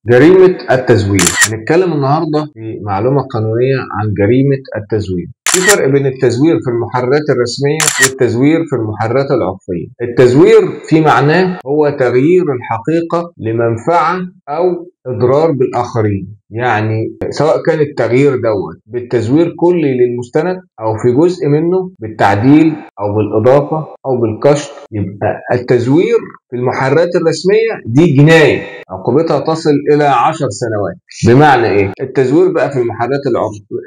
جريمة التزوير. هنتكلم النهاردة في معلومة قانونية عن جريمة التزوير. في فرق بين التزوير في المحررات الرسمية والتزوير في المحررات العرفية. التزوير في معناه هو تغيير الحقيقة لمنفعة أو إضرار بالآخرين، يعني سواء كان التغيير دوت بالتزوير كلي للمستند أو في جزء منه بالتعديل أو بالإضافة أو بالكشط. يبقى التزوير في المحررات الرسمية دي جناية عقوبتها تصل إلى 10 سنوات. بمعنى إيه؟ التزوير بقى في المحررات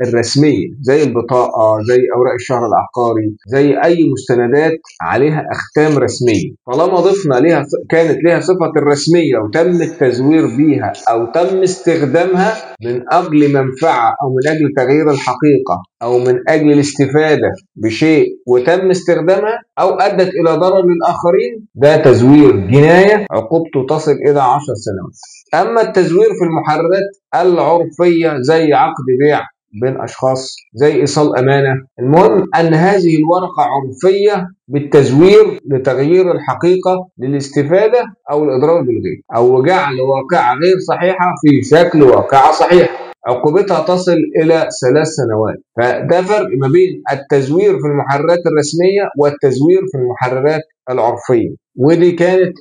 الرسمية زي البطاقة، زي أوراق الشهر العقاري، زي أي مستندات عليها أختام رسمية، طالما ضفنا ليها كانت ليها صفة الرسمية وتم التزوير بيها أو تم استخدامها من أجل منفعة أو من أجل تغيير الحقيقة أو من أجل الاستفادة بشيء وتم استخدامها أو أدت إلى ضرر للآخرين، ده تزوير جناية عقوبته تصل إلى 10 سنوات. أما التزوير في المحررات العرفية زي عقد بيع بين أشخاص، زي إيصال أمانة، المهم أن هذه الورقة عرفية بالتزوير لتغيير الحقيقة للاستفادة أو الإضرار بالغير أو جعل واقعة غير صحيحة في شكل واقعة صحيحة، عقوبتها تصل إلى 3 سنوات. فده فرق ما بين التزوير في المحررات الرسمية والتزوير في المحررات العرفية. ودي كانت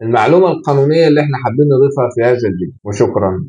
المعلومة القانونية اللي احنا حابين نضيفها في هذا الفيديو، وشكرا.